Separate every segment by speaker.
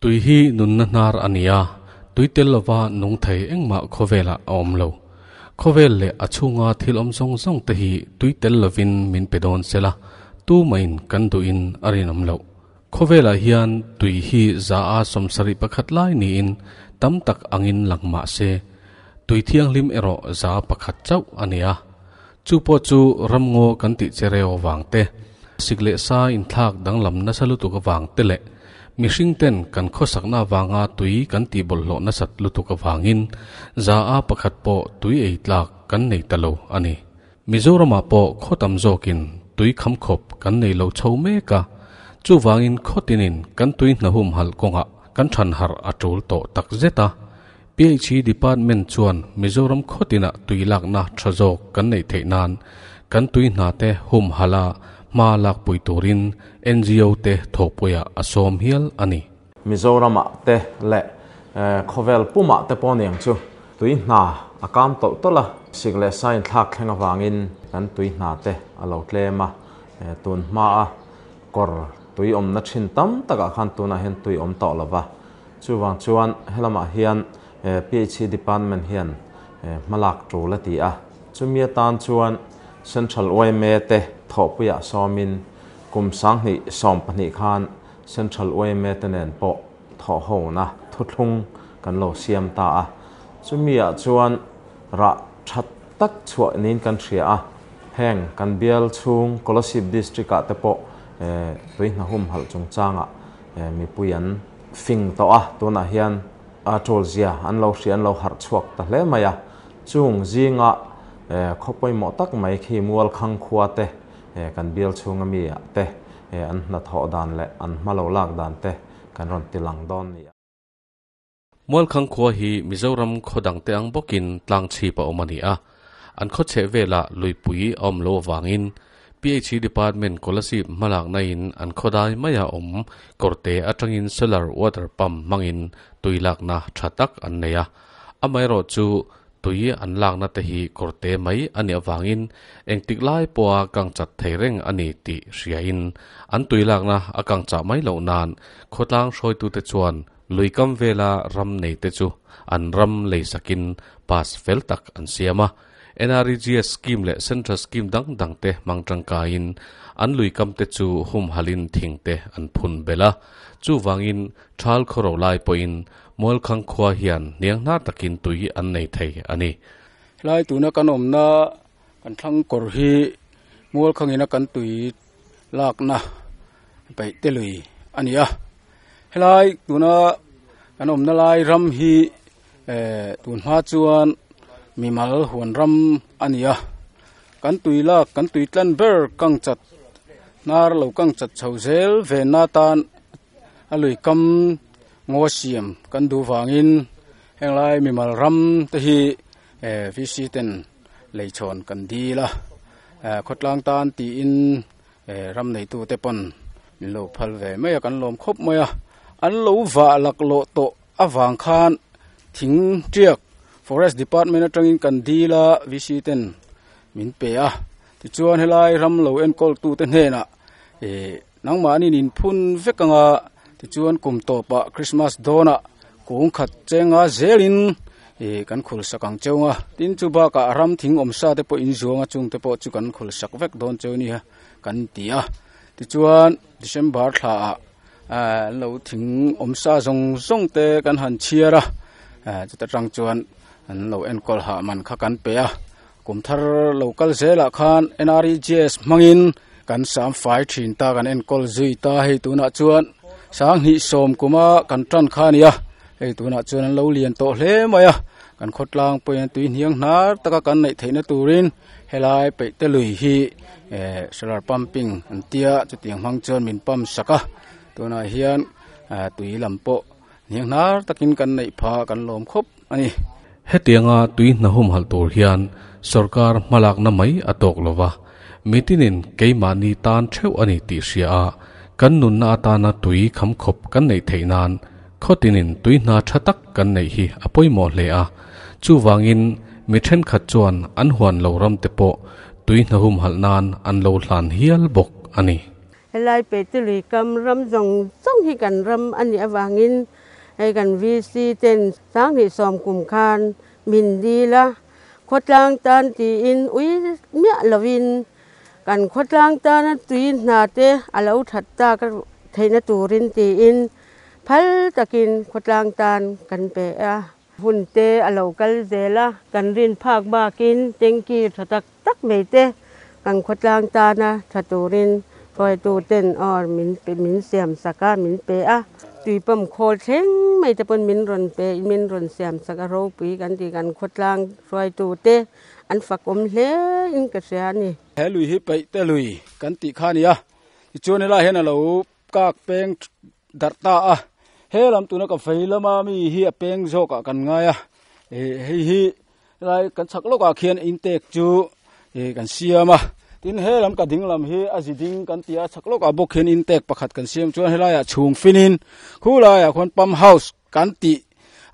Speaker 1: Tui hi nunna hnar a ni a, tui tel lova nung thei engmah khawvelah a awm lo. Khawvel leh a chhunga thil awm zawng zawng te hi tui tel lovin min pe dawn se la, tumahin kan duhin a rinawm loh. Khawvelah hian tui hi za a 71 lai niin tam tak angin lang mah se, tui thianghlim erawh 1% chauh a ni a. Chu pawh chu ramngaw kan tih che reu avang te, sik leh sa inthlak danglam nasa lutuk avang te leh mihring ten kan khawsakna avanga tui kan tih bawlhhlawh nasat lutuk avangin 1% pawh tui ei tlak kan nei ta lo a ni. Mizoramah pawh khaw tam zawkin tui kham khawp kan nei lo chho mek a, chuvangin khaw tinin kan tui hnahum halh kawngah kan than harh a tul tawh tak zet a. PHE Department chuan Mizoram khaw tinah tui lakna tha zawk kan neih theih nan kan tui hna te hum halh a hma lak pui turin NGO te thawhpuiah a sawm hial a ni.
Speaker 2: Mizoramah te leh khawvel pumah te pawh niang chu tui hna a kam tawlh tawlh a, sik leh sa inthlak thleng avangin kan tui hna te a lo tlem a, tun hma a kawr tui awmna thin tam takah khan tunah hian tui awm tawh lova, chuvang chuan helamah hian PHE Department hian hmalak tul a ti a, chumi atan chuan Central YMA te thawhpuiah sawmin kum 2012 khan Central YMA te nen pawh thawhhona thuthlung kan lo siam ta a, chumi ah chuan rah that tak chhuah niin kan hria a, heng kan bial chhung Kolasib District ah te pawh tui hnahum halh chungchangah mipui an fing tawh a, tunah hian a tul zia an lo hria an lo harh chhuak ta hle mai a, chung zinga khaw pawimawh tak mai khi Mualkhang khua te kan bial chhunga mi ah te an hna thawh dan leh an hma lo lak dan te kan rawn ti lang dawn ni.
Speaker 1: Mualkhang khua hi Mizoram khaw dang te ang bawkin tlang chhip a awm a ni a, an khaw chheh velah luipui a awm lo avangin PHE Department Kolasib hmalakna in an khaw dai maia awm kawrte atangin solar water pump hmangin tui lakna tha tak an nei a, amaherawh chu tui an lakna te hi kawrte mai a nih avangin engtik lai pawha kang chat thei reng a ni tih hriain an tui lakna a kang chah mai loh nan khawtlang hruaitute chuan luikam vela ram nei te chu an ram lei sakin pass fel tak an siam a, NREGS scheme leh central scheme dang dang te hmang tangkaiin an luikam te chu hum halin thing te an phun bel a, chuvangin thal khawro lai pawhin Mualkhang khua hian hniang hnar takin tui an nei thei a ni.
Speaker 3: Helai tuna kan awmna kan thlang kawr hi Mualkhangina kan tui lakna peih te lui a ni a. Helai tuna kan awmna lai ram hi tun hma chuan mimal huan ram a ni a. Kan tui lak kan tui tlan ber kang chat hnar lo kang chat chho zel venna tan a lui kam ngaw siam kan duh vangin henglai mimal ram te hi VC ten leichhawn kan dil a, khawtlang tan tiin ram neitu te pawn min lo phal ve mai a, kan lawm khawp mai a, an lo vah laklawh tawh avang khan thing tiak forest department atangin kan dil a, VC ten min pe a, tichuan helai ram lo enkawl tu te hnenah nangmahni in phun vek anga tichuan kum tawpah Christmas dawnah kung khat chenga zelin kan khul sak ang cheunga tin chu bakah ram thing awm sa te pawh in zuanga chung te pawh chu kan khul sak vek dawn cheu ni a kan ti a, tichuan December thla ah an lo thing awm sa zawng zawng te kan han chhiar a, chuta tang chuan an lo enkawl hah man kha kan pe a, kum thar lo kal zelah khan NREGS hmangin kan sam fai thin ta kan enkawl zui ta hei tunah chuan 2010 kuma kan tan kha nia hei tunah chuan an lo lian tawh hle mai a, kan khawtlang pawhin tui hniang hnar taka kan neih theihna turin helai peih te lui hi solar pumping an tia chutiang hmang chuan min pump sak a, tunah hian tui lam pawh hniang hnar takin kan neih pha kan lawm khawp a ni.
Speaker 1: Hetianga tui hnahum halh tur hian sarkar hmalakna mai a tawk lova, mitinin keimahni tan theuh a ni tih hria a, kan nunna atana tui kham khawp kan neih theih nan khawtinin tui hna tha tak kan neih hi a pawimawh hle a, chuvangin mi thenkhat chuan an huan lo ram te pawh tui hnahum halh nan an lo hlan hial bawk a ni.
Speaker 4: Helai peih te lui kam ram zawng zawng hi kan ram a nih avangin Hei kan VC ten sanghnih sawm kum khan min dil a, khawtlang tan tiin ui miah lovin kan khawtlang tana tui hna te a lo that tak theihna turin tiin phal takin khawtlang tan kan pe a. Hun te a lo kal zel a, kan rin phak bakin tanky tha tak tak mai te kan khawtlang tana tha turin hruaitu ten aw min min siam sak a, min pe a. Tui pump khawl thleng mai te pawn min rawn pe min rawn siam sak a, ropui kan tih kan khawtlang hruaitu te an fakawm hle in ka hria a ni.
Speaker 3: He lui hi peih te lui kan tih kha a ni a, tichuan helaiah hian a lo kak peng darh ta a, he lam tuna ka vei lama mi hi a peng zawkah kan ngai a, ih hei hi helai kan chhak lawkah khian intek chu ih kan siam a, tin he lam ka ding lam hi a zi ding kan ti a, chhak lawkah bawk hian intek pakhat kan siam chuan helaiah chhung finin khulaiah khuan pump house kan tih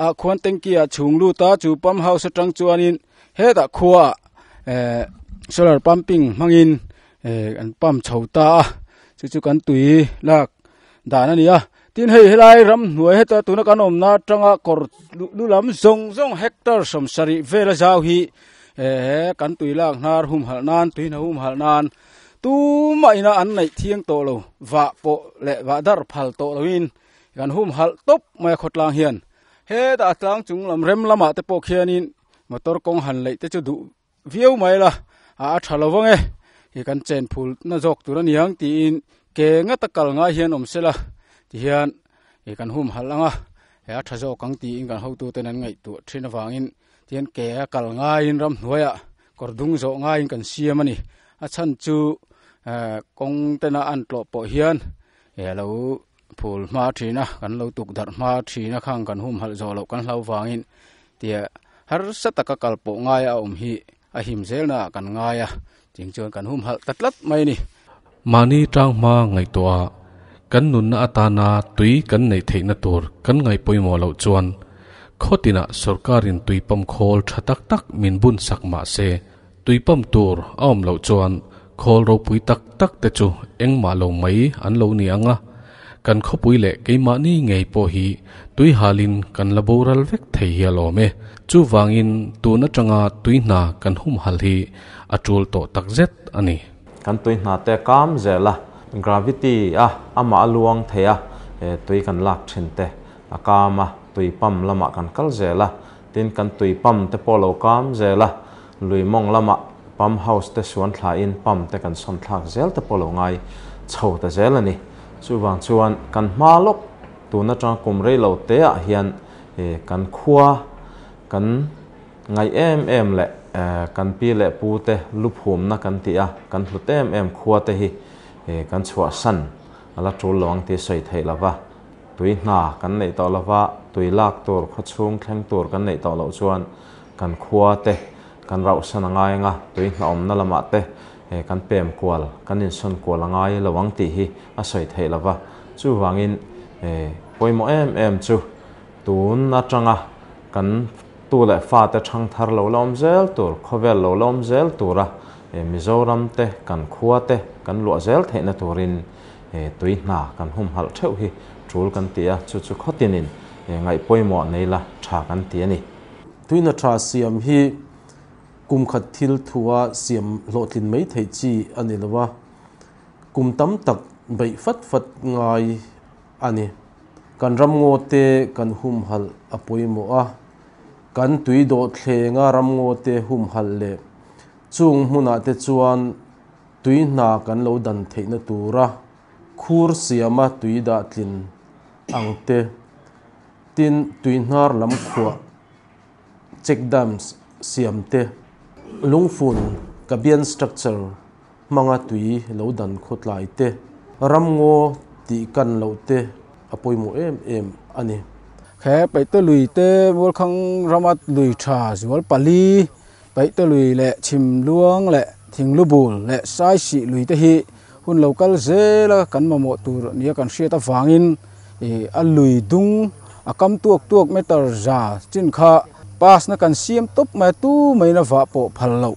Speaker 3: ah khuan tanky ah chhung lut a, chu pump house atang chuanin hetah khuaah eh solar pumping hmangin eh an pump chho ta a, chu chu kan tui lak dan a ni a tin hei helai ramhnuai heta tuna kan awmna atanga kawr lu lam zawng zawng hectare sawmsarih vela zau hi eh kan tui lak hnar humhalh nan tui hna humhalh nan tumah ina an neih thiang tawh lo vah pawh leh vah dar phal tawh loin kan humhalh tawp mai a khawtlang hian hetah a tlang chung lam rem lamah te pawh khianin motor kawng han leih te chu duh viau mai la a a tha lo vang e ih kan chen phul na zawk tur a ni ang tiin ke ngata kal ngai hian awm sela tihian ih kan hum halh ang a he a tha zawk ang tiin kan hotu ten an ngaihtuah thin avangin tihian ke a kal ngaiin ramhnuaiah kawr dung zawh ngaiin kan siam a ni a chhan chu eh kawng tena an tlawh pawh hian ih a lo phul hma thin a kan lo tuk darh hma thin a khang kan hum halh zawh loh kan hlau vangin tia harsa taka kal pawh ngai a awm hi a him zel na ah kan ngai a ching chuan kan hum halh ta tlat mai a ni.
Speaker 1: Mahni tang hma ngaihtuah a kan nunna atana tui kan neih theihna tur kan ngaih pawimawh loh chuan khawtinah sorkarin tui pump khawl tha tak tak min bun sak mah se tui pump tur a awm loh chuan khawl ropui tak tak te chu engmah lo mai an lo ni ang a, kan khawpui leh keimahni ngei pawh hi tui halin kan la boral vek thei hi a lawm e. Chuvangin tun atanga tui hna kan humhal hi a tul tawh takzet a ni.
Speaker 2: Kan tui hna te kam zel a, gravity a amah a luang thei a, tui kan lak thin te a kam a, tui pump lamah kan kal zel a, tin kan tui pump te pawh lo kam zel a, Lui mawng lamah pump house te suan thlain pump te kan sawn thlak zel te pawh lo ngai chho ta zel a ni. Chuvang chuan kan hma lawk tun atanga kum rei lo te ah hian kan khua kan ngaih em em leh kan pi leh pu te luphumna kan tih a, kan hlut em em khua te hi kan chhuahsan a la tul lo ang tih sawi theih lova tui hna kan neih tawh lova tui lak tur khawchhung thleng tur kan neih tawh loh chuan Kan khua te kan rauhsan a ngai anga, tui hnawmna lamah te kan pem kual, kan insawn kual a ngai lo ang tih hi a sawi theih lo va. Chuvangin pawimawh em em chu tun atanga kan tu leh fate thang thar lo la awm zel tur, khawvel lo la awm zel tura Mizoram te, kan khua te kan luah zel theihna turin tui hna kan humhalh theuh hi tul kan ti a, chu chu khawtinin ngaih pawimawh nei la tha kan ti a ni.
Speaker 5: Tuina tha siam hi kum khat thil thua siam hlawhtlin mai theih chi a ni lo a, kum tam tak beih fat fat ngai a ni. Kan ramngaw te kan humhalh a pawimawh a, kan tui dawhthlenga ramngaw te humhalh leh chung hmunah te chuan tui hna kan lo dan theihna tura khur siama tui dah tlin ang te. Tin, tuihnar lam khuah, check dams, siam te, lungfun, gabion structure, hmanga tui lo dan khawtlai te, ramngaw tih kan loh te a pawimawh em em a ni.
Speaker 3: He Paihte lui te Mualkhang rama lui tha zual pali, Paihte lui leh Chhimluang leh Thinglubul leh Saisih lui te hi hun lo kal zel a kan mamawh tur nia kan hriat avangin ih a lui dung a kam tuak tuak meter za chin kha pass na kan siam tawp mai a tu mai in a vah pawh phal loh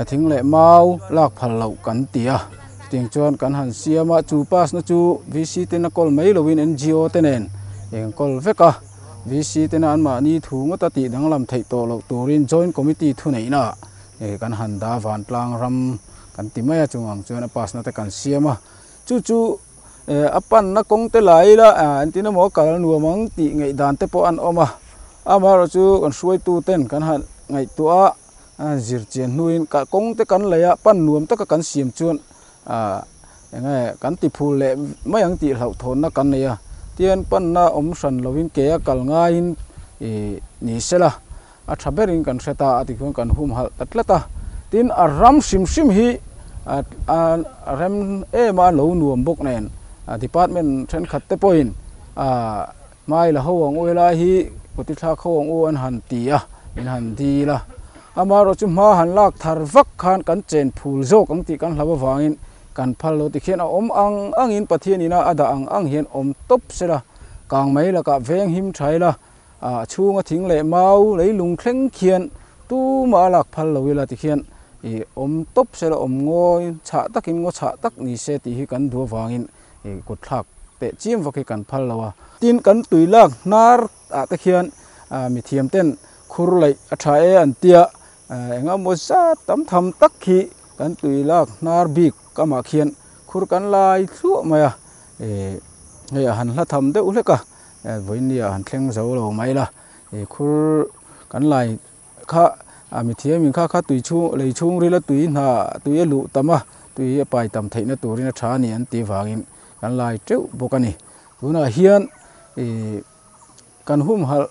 Speaker 3: thing leh mau lak phal loh kan ti a chutiang chuan kan han siam a chu pass na chu VC ten a kawl mai lovin NGO te nen eng kawl vek a. VC tena an mahni thu ngawta tih danglam theih tawh loh turin Joint Committee thuneihna kan han dah vantlang ram kan ti mai a, chung ang chuan a pass na te kan siam a. Chu chu a panna kawng te la ila engtin emaw a kal nuam ang tih ngaihdan te pawh an awm a. Amaherawh chu kan hruaitu ten kan han ngaihtuah a, zir chian hnuin kawng te kan lei a, pan nuam taka kan siam chuan eng nge kan ti phul leh mai ang tih hlauhthawnna kan nei a. Tian panna awm hran lovin ke a kal ngaiin ni sela a tha berin kan hre ta a tikhian kan humhalh ta tlat a. Tin, a ram hrim hrim hi a rem em a, lo nuam bawk nen department thenkhat te pawhin hmai la ho ang u helai hi kuti thlak ho ang u an han ti a, min han dil a. Amaherawh chu hma han lak thar vak khan kan chen phul zawk ang tih kan hlau avangin kan phal lo tikhian a awm ang angin Pathian ina a dah ang ang hian awm tawp sela, kang mai lakah veng him tha ila, A chhunga thing leh mau leilung thleng khian tumah a lak phal lo ila tikhian ih awm tawp sela awm ngawi chhah takin ngaw chhah tak ni se tih hi kan duh avangin ih kut thlak teh chiam vak hi kan phal lo a. Tin, kan tui lak hnar ah te khian mithiam ten khur laih a tha e an tia engemaw zat tam tham tak hi kan tui lak hnar bik kamah khian khur kan lai thluah mai a, ih hei a han hla tham deuh hlek a. Vawinia han thleng zo lo mai la, khur kan lai kha mithiam in kha kha tui chhung lei chhung rila tui hna tui a luh tam a, tui a pai tam theihna turin a tha a ni an tih vangin kan lai teuh bawk a ni. Tunah hian kan humhalh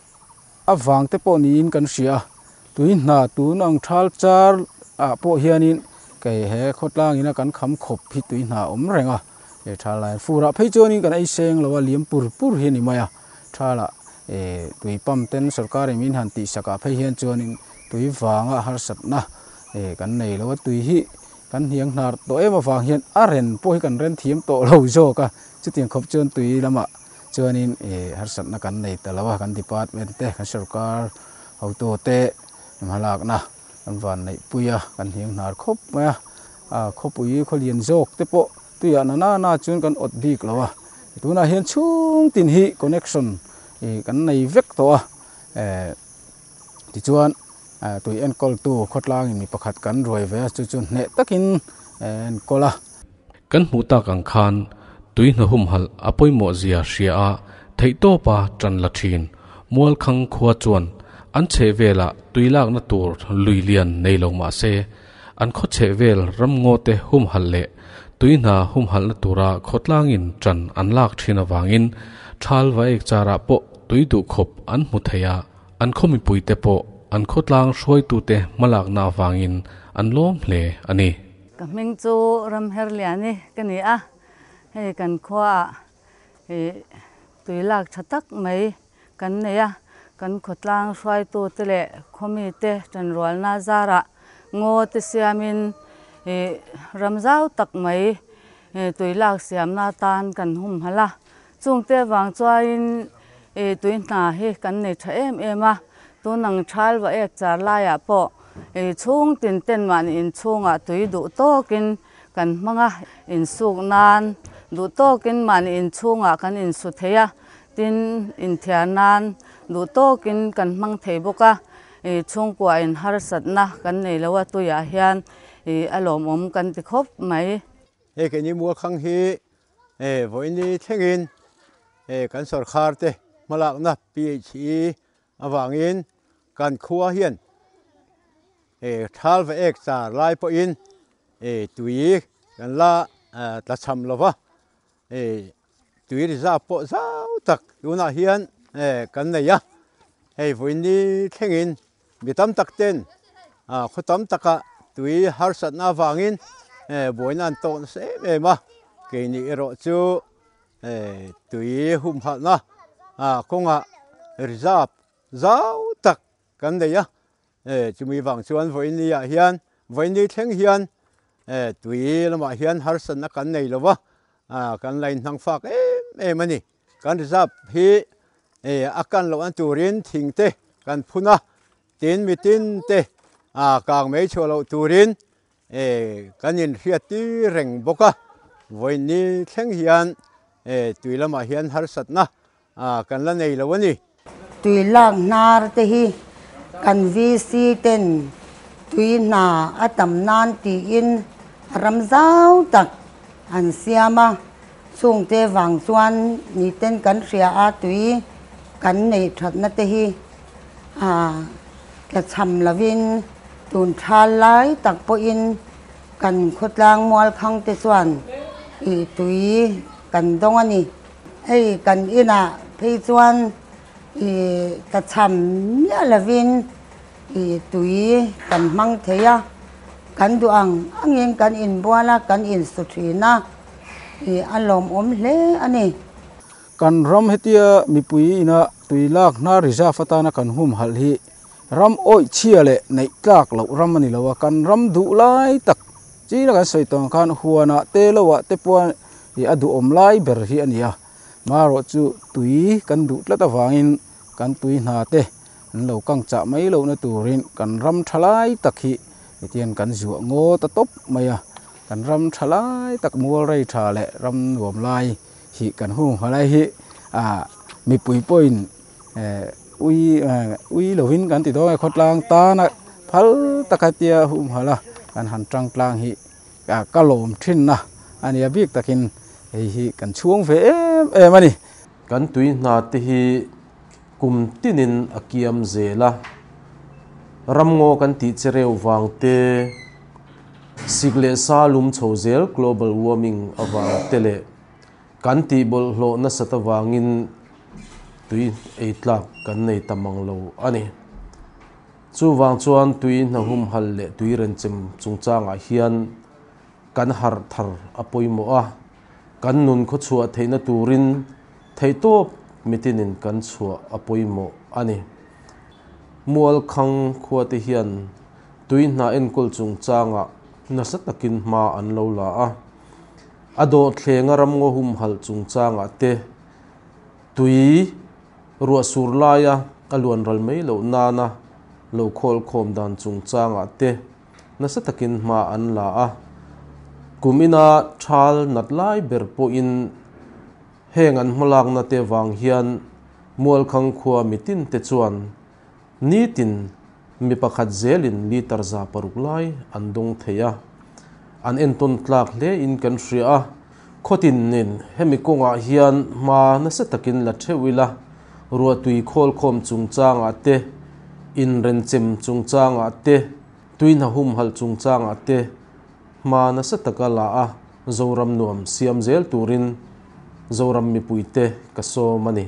Speaker 3: avang te pawh niin kan hria a, tui hna tun ang thal char ah pawh hianin kei he khawtlang ina kan kham khawp hi tui hna a awm reng a, he thal lai fur ah phei chuanin kan ei seng lo a, liam pur pur hi a ni mai a, thal ah tui pump ten sorkar in min han tih sak ah phei hian chuanin tui vanga harsatna kan nei lo a, tui hi kan hniang hnar tawh em avang hian a ren pawh hi kan ren thiam tawh lo zawk a, chutiang khawp chuan tui lamah Chuanin harsatna kan nei ta lo a, kan department te, kan sorkar hotu te hmalakna kan van neihpui a, kan hniang hnar khawp mai a. Khawpui khawlian zawk te pawh tuiah na na na chuan kan awt bik lo a, tunah hian chhung tin hi connection kan nei vek tawh a, tichuan tui enkawltu khawtlangin mi pakhat kan ruai ve a, chu chu hneh takin enkawl a.
Speaker 1: Kan hmuh tak ang khan tui hna humhalh a pawimawh zia hria a theihtawpa tan la thin. Mualkhang khua chuan an chheh velah tui lakna tur lui lian nei lo mah se, an khaw chheh vel ramngaw te humhalh leh tui hna humhalhna tura khawtlangin tan an lak thin avangin thal va ek charah pawh tui duh khawp an hmu thei a, an khaw mipuite pawh an khawtlang hruaitute hmalakna avangin an lawm hle a ni.
Speaker 6: Ka hming chu Ramherliani ka ni a, hei kan khuaah ih tui lak tha tak mai kan nei a, kan khawtlang hruaitute leh khawmite tanrualna zarah ngaw te siamin ih ram zau tak mai tui lak siamna atan kan humhalh a, chungte avang chuanin ih tui hna hi kan nei tha em em a, tun ang thal va ek char laiah pawh ih chhung tin ten mahni inchhungah tui duh tawkin kan hmang a, insuk nan duh tawkin mahni inchhungah kan insu thei a, tin inthiar nan duh tawkin kan hmang thei bawk a, ih chhungkua in harsatna kan nei lo a tuiah hian ih a lawmawm kan ti khawp mai.
Speaker 7: Hei keini Mualkhang hi vawiini thlengin kan sorkar te hmalakna PHE avangin kan khua hian thal va ek char lai pawhin tui kan la tla cham lo va, tui reserve pawh zau tak tunah hian kan nei a, hei vawiini thlengin Mi tam tak ten khaw tam taka tui harsatna avangin buaina an tawk nasa em em a, keini erawh chu tui humhalhna kawngah reserve zau tak kan nei a, chumi vang chuan vawiini ah hian vawiini thleng hian tui lamah hian harsatna kan nei lo va, kan la inhnang fak em em a ni. Kan reserve hi a kan loh an turin thing te kan phun a, tin mitin te kang mai chhuah loh turin kan inhriat tir reng bawk a. Vawiin thleng hian tui lamah hian harsatna kan la nei lo a ni.
Speaker 8: Tui lak hnar te hi kan VC ten tui hna a tam nan tiin ram zau tak an siam a, chungte vang chuan miten kan hria a tui kan neih thatna te hi tlachham lovin tun thal lai tak pawhin kan khawtlang mualkhang te chuan tui kan dawng a ni. Hei kan inah phei chuan i tlachham miah lovin i tui kan hmang thei a, kan duh ang angin kan inbual a, kan insu thin a, i a lawmawm hle a ni.
Speaker 3: Kan ram hetia mipui ina tui lak hna reserve atana kan humhalh hi ram awih chhia leh neih tlak loh ram a ni lo a, kan ram duh lai tak china kan sawi tawh ang khan huanah te lohah te pawh i a duhawm lai ber hi a ni a, marawh chu tui kan duh tlat avangin kan tui hna te an lo kang chah mai lohna turin kan ram tha lai tak hi tihian kan zuah ngaw ta tawp mai a, kan ram tha lai tak mual rei tha leh ram nuam lai hi kan hung ha lai hi ah mipui pawhin eh ui eh ui lovin kan ti dawn e khawtlang tana phal taka tia humhalh a kan han tang tlang hi. Ka lawm thin a, a nia bik takin hei hi kan chhuang ve em em a ni.
Speaker 5: Kan tui hna te hi kum tinin a kiam zel a, ramngaw kan tih che reuh vang te, sik leh sa lum chho zel global warming avang te leh kan tih bawlhhlawh nasat avangin tui ei tlak kan nei ta mang lo a ni. Chuvang chuan tui hnahumhal leh tui renchem chungchangah hian kan harh thar a pawimawh a, kan nun khawchhuah theihna turin theihtawp mitinin kan chhuah a pawimawh a ni. Mualkhang khuate hian tui hna enkawl chungchangah nasa takin hma an lo la a, a dawhthlenga ramngaw humhalh chungchangah te tui Ruah sur laia a luan ral mai loh nana lo khawl khawm dan chungchangah te nasa takin hma an la a. Kum ina thal nat lai ber pawhin heng an hmalakna te vang hian Mualkhang khua mitin te chuan nitin mi pakhat zelin litre 600 lai an dawng thei a. An entawn tlak hle in kan hria a. Khawtin nen hemi kawngah hian hma nasa takin la theuh ila, ruahtui khawlkhawm chungchangah te, inrenchem chungchangah te, tuihna humhalh chungchangah te hma nasa taka la a, Zoram nuam siam zel turin Zoram mipuite ka sawm a ni.